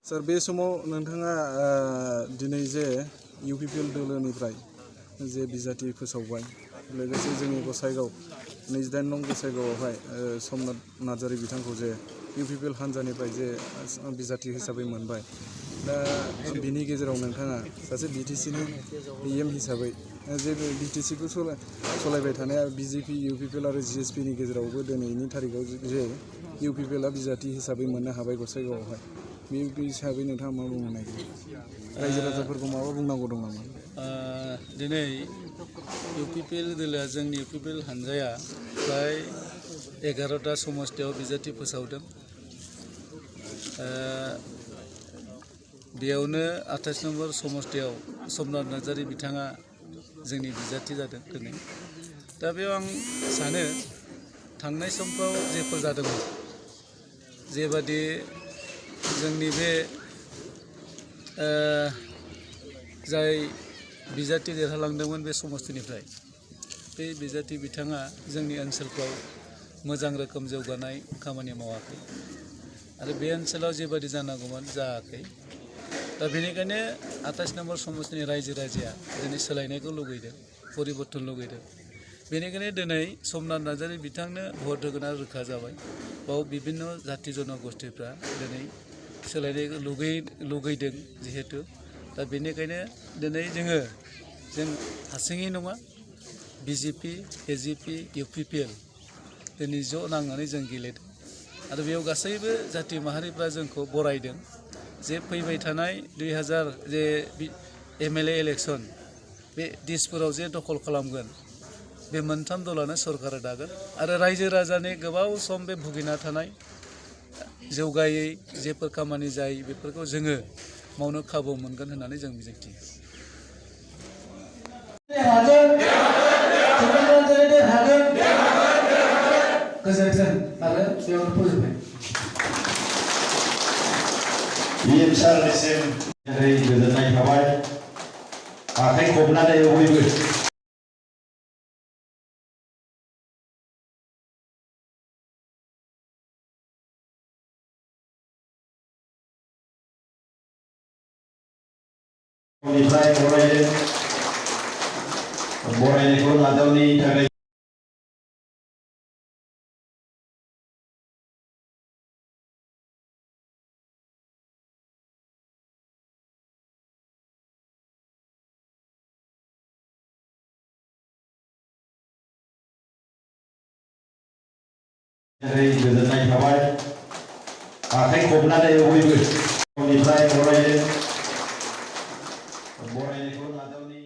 सार बे समाव नोंथाङा दिनै जे इउपिपिएल दोलोनिफ्राय जे बिजाथि फोसावबाय लोगोसे जोंनि गसाइगाव 28 नं गसाइगावआवहाय समनाथ नार्जारी बिथांखौ जे इउपिपिएल हान्जानिफ्राय जे बिजाथि हिसाबै मोनबाय दा बिनि गेजेराव नोंथाङा सासे बिटिसिनि PM हिसाबै जे बिटिसिखौ सालायबाय थानाय बिजेपि इउपिपिएल आरो जिएसपिनि गेजेरावबो दिनैनि तारिखाव जे इउपिपिएलआ बिजाथि हिसाबै मोननो हाबाय गसाइगावआवहाय बे हिसाबै नोंथाङा मा बुंनो नागिरो रायजो राजाफोरखौ माबा बुंनांगौ दं नामा दिनै इउपिपिएल दोलोआ जोंनि इउपिपिएल हान्जाया फ्राय 11टा समस्तियाव बिजाथि फोसावदों बेयावनो 28 नम्बर समस्तियाव समनाथ नार्जारी बिथाङा जोंनि बिजाथि जादों दिनै दा बेयाव आं सानो थांनाय समफ्राव जेफोर जादोंमोन जेबादि जोंनि बे जाय बिजाथि देरहालांदोंमोन बे समस्तिनिफ्राय बे बिजाथि बिथाङा जोंनि ओनसोलफ्राव मोजां रोखोम जौगानाय खामानि मावाखै आरो बे ओनसोलाव जेबादि जानांगौमोन जायाखै दा बेनिखायनो 28 नम्बर समस्तिनि रायजो राजाया दिनै सोलायनायखौ लुगैदों परिबर्तन लुगैदों बेनिखायनो दिनै समनाथ नार्जारी बिथांनो भट होगोना रोखा जाबाय बाव बिभिन्न जाति जनगोष्ठीफ्रा दिनै सोलायनायखौ लुगैदों जिहेतु दा बेनिखायनो दिनै जों हारसिङै नङा बिजेपि एजिपि इउपिपिएल दिनै ज' नांनानै जों गेलेदों आरो बेयाव गासैबो जाति माहारिफ्रा जोंखौ बरायदों जे फैबाय थानाय 2000 जे MLA इलेक्सन बे दिसपुराव जे दखल खालामगोन बे मोनथाम दलानो सरकार दागोन आरो रायजो राजानि गोबाव सम बे भुगिना थानाय जौगायै जेफोर खामानि जायो बेफोरखौ जोङो मावनो खाबु मोनगोन होननानै जों मिजिंथियो PM सारनिसिम गोजोननाय थाबाय आखाइ खबनानै बयबो बरायनायखौ नाजावनि थाखाय गोजोननाय थाबाय आखाइ खबनानै बयबो बरायनायखौ नाजावनि